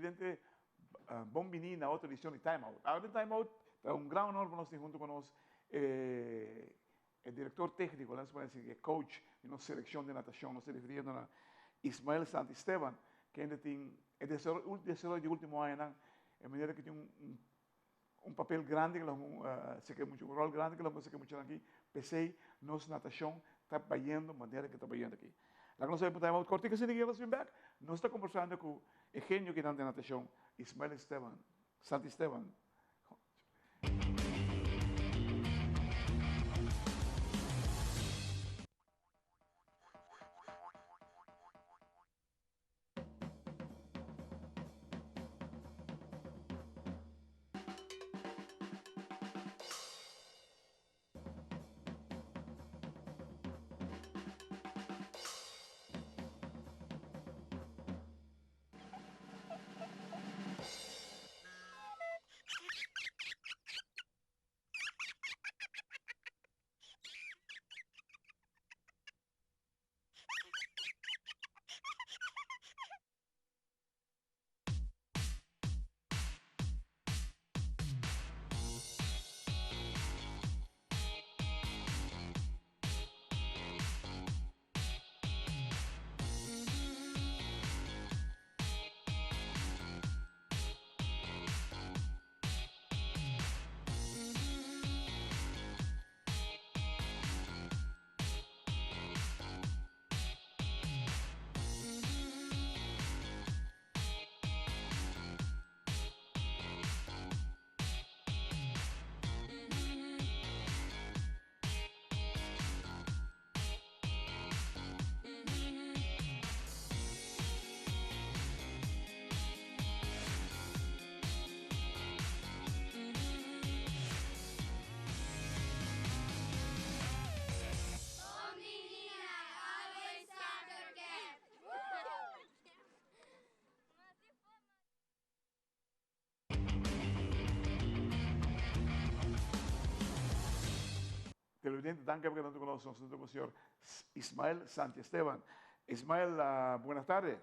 Televidente, bon bini na otro edicion di Time Out. Awe den Time Out ta un gran honor pa nos tin hunto cu nos e director tecnico, laat nos pone así, e coach di nos seleccion di natacion. Nos ta refiriendo na Ismael Santisteban, kende tin e desaroyo di ultimo añanan, e manera cu tin un un papel grandi ku seke mucha, un ròl grandi ku lo seke muchanan aki, p'esei nos natashon ta bayendo manera ku ta bayendo aki. Laga nos bai punta Time Out kòrtiku asina ku nos bin bèk, nos ta kombersando ku e genio kinan den natashon, Ismael Esteban, Santi Esteban. Televidente, danki pa keda hunto ku nos. Nos ta hunto ku señor Ismael Santiesteban. Ismael, buenas tardes.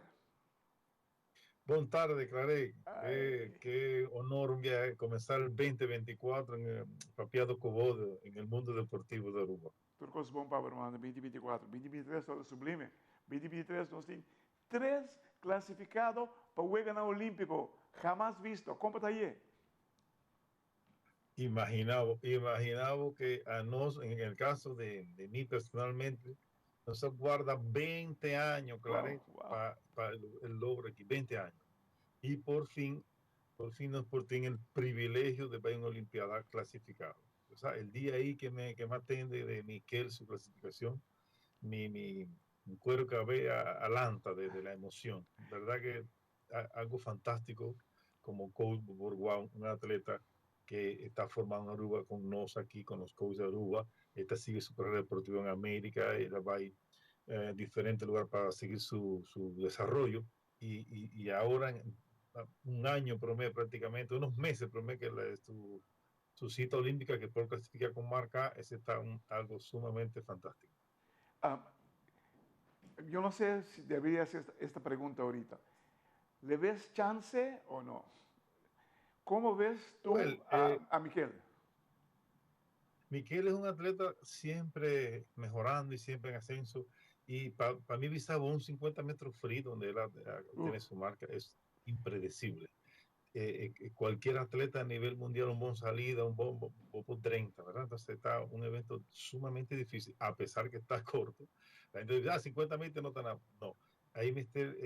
Bon tarde, Clarey. Qué, qué honor un día comenzar el 2024 en eh, papiado cu bo en el mundo deportivo de Aruba. Tur cos bon pa bo, hermano, 2024. 2023 tabata sublime. 2023 nos tin tres clasificado pa Weganan Olimpico. Hamas visto. Con pa ta aye? Imaginabo, imaginabo que a nos, en el caso de, de mí personalmente, nos guarda 20 años, Clarey, para pa el, el logro aquí, 20 años. Y por fin nos por tener el privilegio de ver una Olimpiada clasificado. O sea, el día ahí que me atende de Miquel su clasificación, mi cuero cabello alanta de la emoción. ¿Verdad que algo fantástico como coach Borguá, un atleta que está formando en Aruba con nos aquí, con los coaches de Aruba? Esta sigue su carrera deportiva en América, ella va a ir a diferentes lugares para seguir su desarrollo y ahora en un año promedio prácticamente, unos meses promedio que su cita olímpica que por clasificar con marca, ese está algo sumamente fantástico. Ah, yo no sé si debería hacer esta pregunta ahorita. ¿Le ves chance o no? ¿Cómo ves tú Well, a Miquel? Miquel es un atleta siempre mejorando y siempre en ascenso. Y para pa mí, visaba un 50 metros free, donde él tiene su marca, es impredecible. Cualquier atleta a nivel mundial, un buen salida, un buen por 30, ¿verdad? Entonces está un evento sumamente difícil, a pesar que está corto. La gente dice: "Ah, 50 metros no está nada". No, ahí mister,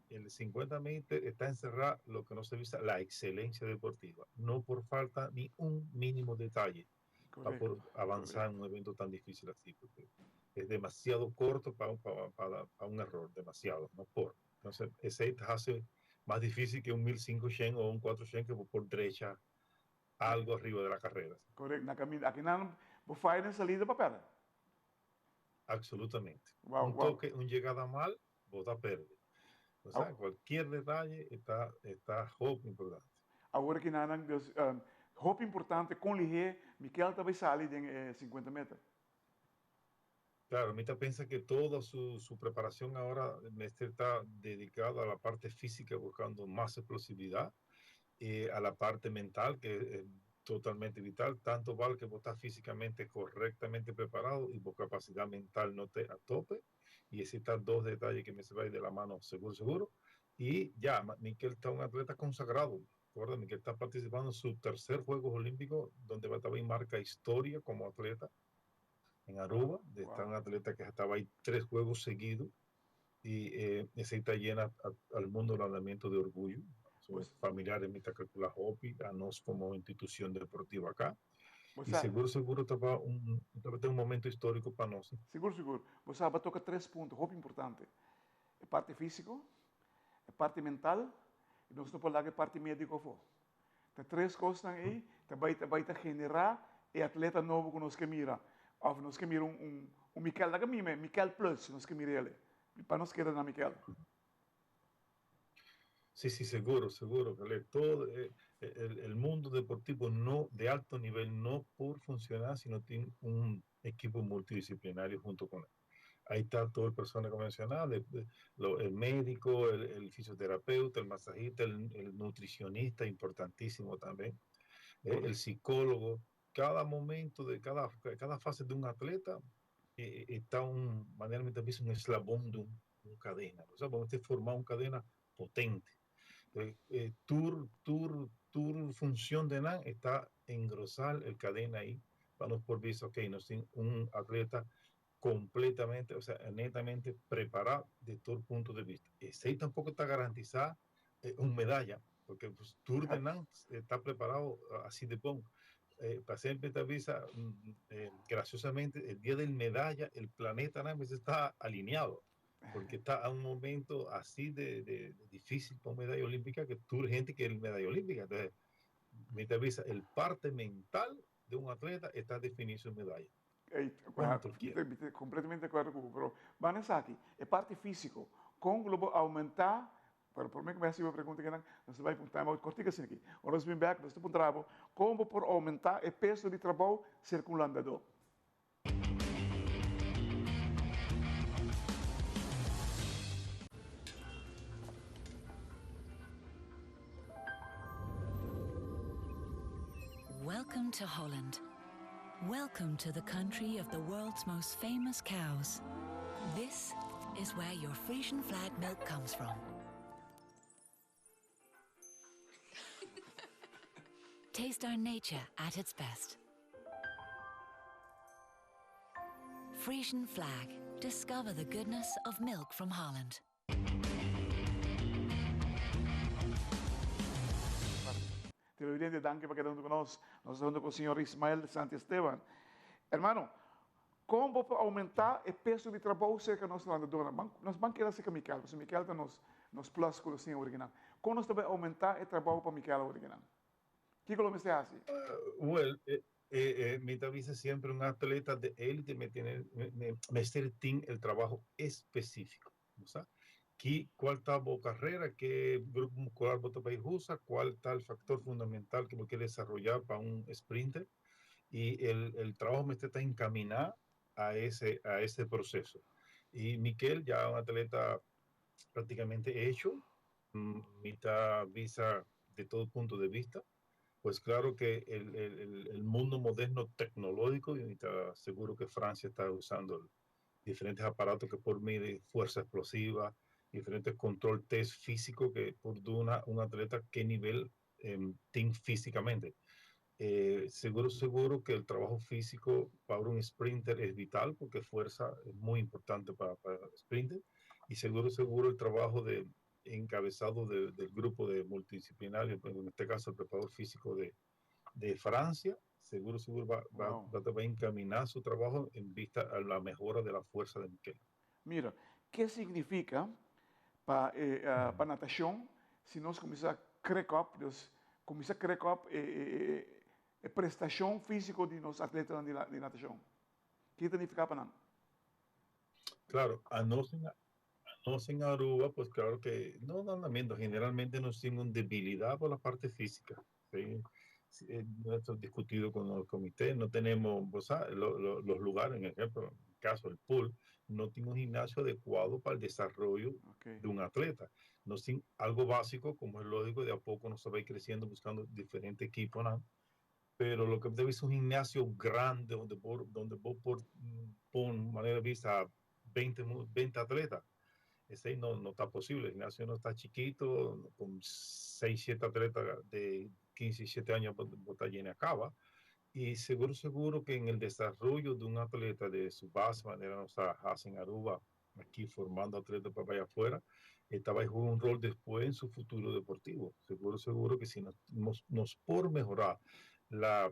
el 50 metros está encerrado lo que no se visa la excelencia deportiva, no por falta ni un mínimo detalle para por avanzar en un evento tan difícil así, porque es demasiado corto para un error, demasiado, no por. Entonces, ese hace más difícil que un 1500 o un 400 que por derecha algo arriba de la carrera. Correcto. Na caminda, aki nan bo falla en salida pa perde. Absolutamente. Un toque, un llegada mal, bota perde. O sea, cualquier detalle está hopi importante. Awor aki nan, dus, hopi importante con lihe Miquel ta bay sali den 50 meter. Claro, mi ta pensa cu toda su preparacion awor mester ta dedica a la parte fisico, buscando mas explosividad, y a la parte mental, que es totalmente vital. Tanto vale que vos estás físicamente correctamente preparado y tu capacidad mental no te a tope. Y estos dos detalles que me se va de la mano seguro, seguro. Y ya, Mikel está un atleta consagrado. Recuerda, Mikel está participando en su tercer Juegos Olímpicos, donde va a también marca historia como atleta en Aruba. Está un atleta que estaba ahí 3 juegos seguidos y necesita llena al mundo el andamiento de orgullo. Sus familiares, me calcula Hopi, a nos como institución deportiva acá. Y seguro, seguro estaba un momento histórico para nosotros. Seguro, seguro. Você sabe, toca 3 puntos, muy importante. La parte físico, la parte mental, y no se puede hablar de parte médico. Tem 3 cosas ahí, te vai a generar el atleta nuevo que nos que mira. Of nos que mira un Mikel, la que mira, Mikel Plus, nos que mira él. Para nos queda na Mikel. Sí, sí, seguro, seguro, Caleb. Todo el mundo deportivo no de alto nivel no por funcionar si no tiene un equipo multidisciplinario junto con él. Ahí está toda la persona que mencionaba, el médico, el fisioterapeuta, el masajista, el nutricionista, importantísimo también, el psicólogo. Cada momento de cada fase de un atleta está un, maneramente un eslabón de un cadena. O sea, vamos a formar una cadena potente. Tur función de NAN está engrosar el cadena ahí. Vamos por vista, ok, no sin un atleta completamente, o sea, netamente preparado de todo punto de vista. Ese tampoco está garantizada una medalla, porque pues, Tour de NAN está preparado así de bon. Para siempre te avisa, graciosamente, el día del medalla, el planeta NAN está alineado, porque está a un momento así de difícil para medalla olímpica, que tú gente que es medalla olímpica. Entonces, me te avisa, el parte mental de un atleta está definido su medalla. Ey, ¿Cuánto bueno, quiere? completamente de acuerdo con pero Vanessa aquí, el parte físico, con globo aumentar, pero por mí que me hace una pregunta que no, no se va a apuntar, mas cortica assim aqui. Ora, se bem back, nós estamos apuntando, como por aumentar o peso de trabalho circunlandador? Welcome to Holland. Welcome to the country of the world's most famous cows. This is where your Frisian flag milk comes from. Taste our nature at its best. Frisian flag. Discover the goodness of milk from Holland. Televidente, danke para quedar con nos. Nos estamos con el señor Ismael Santiesteban. Hermano, ¿cómo puede aumentar el peso de trabajo cerca de nuestra landadora? Nos van a quedar cerca de Miquel, porque Miquel está nos plus con el señor original. ¿Cómo nos debe aumentar el trabajo para Miquel original? ¿Qué es lo que se hace? Mi avisa siempre un atleta de élite me tiene, me, me, me tiene el trabajo específico, ¿no sabes? ¿Qué, cuál está tu carrera, qué grupo muscular vos te usa, cuál está el factor fundamental que vos querés desarrollar para un sprinter? Y el trabajo me está encaminado a ese proceso. Y Miquel, ya un atleta prácticamente hecho, mitad visa de todo punto de vista, pues claro que el mundo moderno tecnológico, y está seguro que Francia está usando diferentes aparatos que por medir fuerza explosiva, diferentes control test físico que por un atleta qué nivel tiene físicamente. Seguro que el trabajo físico para un sprinter es vital, porque fuerza es muy importante para el sprinter, y seguro el trabajo de encabezado del grupo de multidisciplinario, pues, en este caso el preparador físico de Francia, seguro va a encaminar su trabajo en vista a la mejora de la fuerza de Miquel. Mira, ¿qué significa pa natación si nos comienza a crack up, nos comienza a crack up prestación física de los atletas de natación? ¿Qué significa para nada? Claro, a no ser, a no ser en Aruba, pues claro que no dan andamiento, generalmente nos tienen una debilidad por la parte física, ¿sí? Sí, no hemos discutido con el comité, no tenemos, o sea, lo, lo, los lugares, en ejemplo, caso el pool, no tin un gimnasio adecuado pa el desarrollo de un atleta. Nos tin algo básico, como es lógico, de a poco nos va a ir creciendo buscando diferentes equiponan, pero lo que debe ser un gimnasio grande donde vos por manera de vista 20 atletas. Ese no está posible. El gimnasio no está chiquito, con 6, 7 atletas de 15 y 7 años bota llena acaba. Y seguro que en el desarrollo de un atleta de su base, manera nos hacen Aruba, aquí formando atletas para allá afuera, estaba ahí jugando un rol después en su futuro deportivo. Seguro que si nos por mejorar la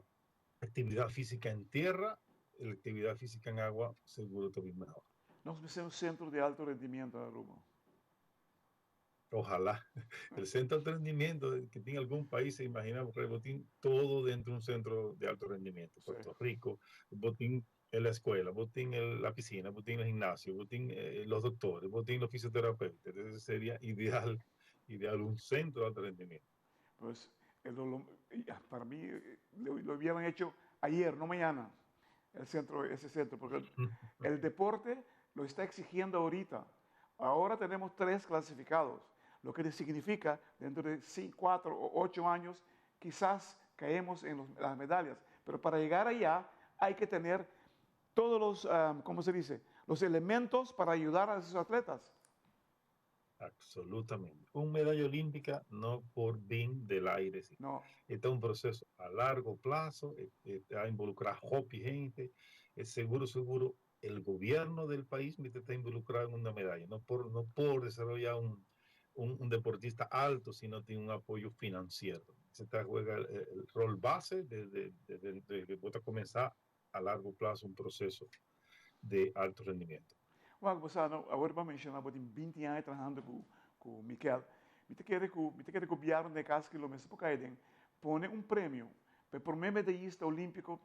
actividad física en tierra, la actividad física en agua, seguro también mejor. Nos un centro de alto rendimiento, Aruba. Ojalá. El centro de alto rendimiento que tiene algún país, se imagina, botín todo dentro de un centro de alto rendimiento. Puerto Rico, botín en la escuela, botín en la piscina, botín en el gimnasio, botín los doctores, botín los fisioterapeutas. Entonces sería ideal un centro de alto rendimiento. Pues para mí lo hubieran hecho ayer, no mañana, ese centro, porque el deporte lo está exigiendo ahorita. Ahora tenemos 3 clasificados, lo que significa dentro de 5, 4 o 8 años quizás caemos en las medallas, pero para llegar allá hay que tener todos los, ¿cómo se dice? Los elementos para ayudar a esos atletas. Absolutamente. Un medalla olímpica no por bien del aire. Sí. No. Este es un proceso a largo plazo, a involucrar a gente. Es seguro, el gobierno del país está involucrado en una medalla, no por desarrollar un deportista alto, sino tiene un apoyo financiero. Se te juega el rol base desde que pueda comenzar a largo plazo un proceso de alto rendimiento. Bueno, pues, no, ahora vamos a mencionar, porque 20 años trabajando con Miquel. Me te quiere que, me te quiere copiar de casa que lo mismo porque ahí pone un premio, pero por medio medallista olímpico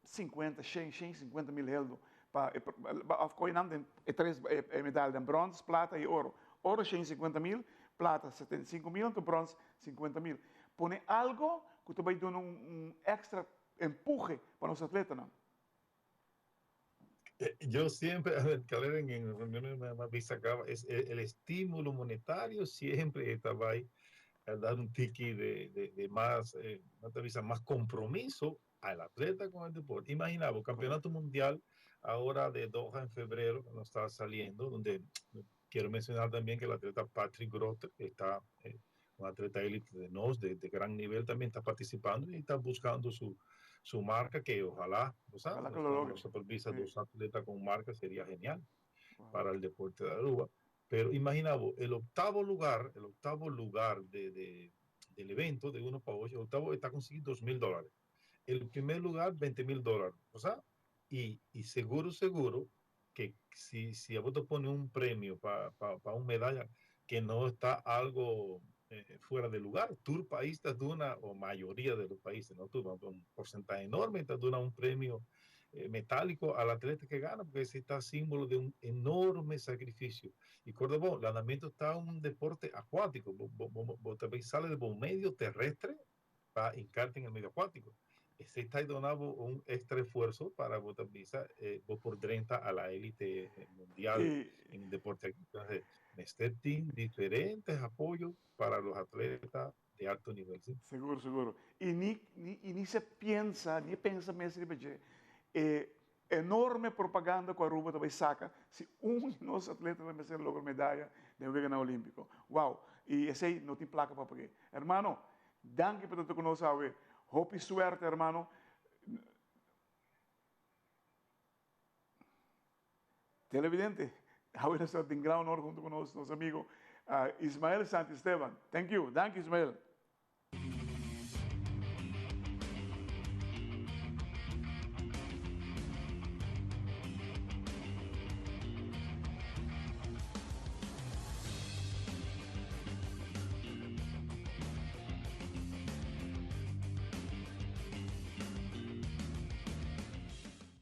50, 100, 150 mil euros. Pa, pa, pa, of coin anden, 3 medallas de bronce, plata y oro. Oro 150 mil, plata 75 mil, entonces bronce 50 mil. Pone algo que te va a dar un extra empuje para los atletas, ¿no? Yo siempre, a ver, Calera, en reuniones me avisa acá, es el estímulo monetario siempre estaba ahí a dar un tiki de más, no te avisa, más compromiso al atleta con el deporte. Imagina, el campeonato mundial ahora de Doha en febrero, que no está saliendo, donde quiero mencionar también que el atleta Patrick Grote está, un atleta élite de NOS, de gran nivel, también está participando y está buscando su marca, que ojalá, o sea, Ojalá que lo logre. nos supervisa 2 atletas con marca, sería genial para el deporte de Aruba. Pero imagina vos, el octavo lugar, el octavo lugar de, de, del evento de 1 para 8, el octavo está consiguiendo dos mil dólares. El primer lugar, veinte mil dólares. O sea, y seguro, seguro que si a vos te pone un premio pa una medalla que no está algo fuera de lugar, tu país te da o mayoría de los países, no tú, un porcentaje enorme, te da un premio metálico al atleta que gana, porque ese está símbolo de un enorme sacrificio. Y Córdoba, el andamiento está un deporte acuático, vos te sale del medio terrestre para hincarte en el medio acuático. Ese está donando un extra esfuerzo para vos, visa vos por 30 a la élite mundial en deporte. Entonces, este team, diferentes apoyos para los atletas de alto nivel. ¿Sí? Seguro, seguro. Y ni se piensa, ni piensa mesmo, enorme propaganda que Aruba también saca si un de los atletas va a hacer logro medalla de un ganador olímpico. Wow. Y ese no tiene placa para pagar. Hermano, danke por tu conocer, Hope y suerte, hermano. Televidente, ahora está en gran honor junto con nuestro amigo Ismael Santisteban. Thank you. Thank you, Ismael.